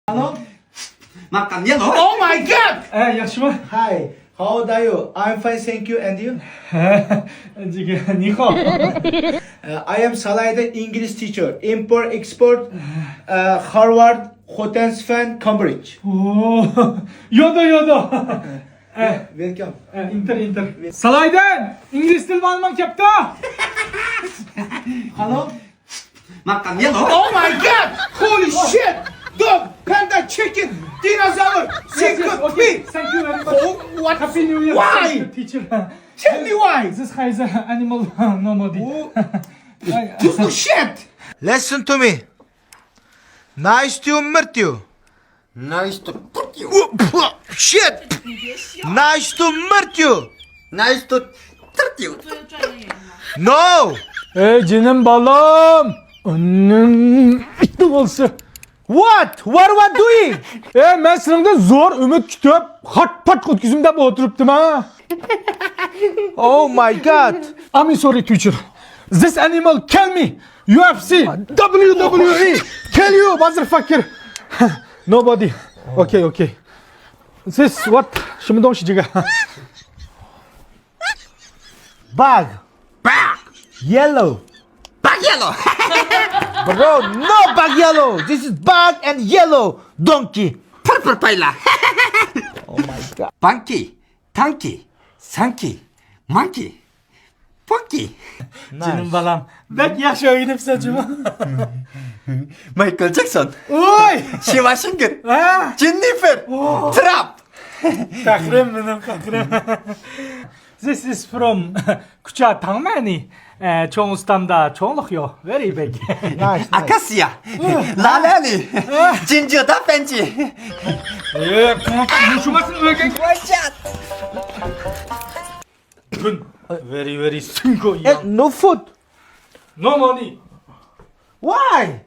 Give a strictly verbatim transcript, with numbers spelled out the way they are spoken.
Hello. ماقام يالو. Oh my God! ئە، ياخشىمۇ؟ Hi, how are you? I'm fine, thank you. And you? جىگە، نىخاۋ. Uh, I am Salayden, English teacher, import, export, uh, Harvard, Hotensfen, Cambridge. ئوو، يادا، يادا. ئە، Welcome. ئە، ئىنتېر، ئىنتېر. سالايدىن، ئىنگلىز تىل مۇئەللىمىڭ كەپتۇ. Hello. ماقام يالو. Oh my God! Holy shit! Dog, panda, chicken, dinosaur, Yes, yes, secret okay. pig. Thank you very much. Oh, what? Happy New Year. Why? Teacher. Tell me why. This is animal, nobody. Oh. Why? This is shit. Listen to me. Nice to meet you. Nice to meet you. Shit! Nice to meet you. Nice to meet you. No! ئەي جېنىم بالام! ئانام ئىتى بولسا. What? What are you doing? ئەي، مەن سېنىڭدىن زور ئۈمىد كۈتۈپ، خات-پات ئۆتكۈزۈم دەپ ئولتۇرۇپتىمەن. Oh my God! I'm sorry, teacher. This animal kill me. UFC, WWE, kill you, motherfucker. Nobody. Okay, okay. This what? 什么东西这个？ Bug. Bug. Yellow. Bug yellow. Bro, no bug yellow. This is bug and yellow. Donkey. Purple payla. Oh my God. Bunky. Tanky, Sanky, Monkey, Punky. جېنىم بالام، بەك ياخشى ئۆگىنىپسەن جۇمۇ. مايكل جاكسون. ۋوي! شىۋاشىنگىر. ھە؟ جېننىفېر. ترامپ. پەخرىم مېنىڭ، پەخرىم. This is from كۇچا تاڭمەنى. ئە، چوڭ ئۇستامدا چوڭلۇق يوق. Very big. Nice, nice. ئاكاسىيا. لالەنى. جىنجۇدا پەنجى. ئە، مۇشۇماسىنى ئۆگەن. Very, very single. And no food. No money. Why?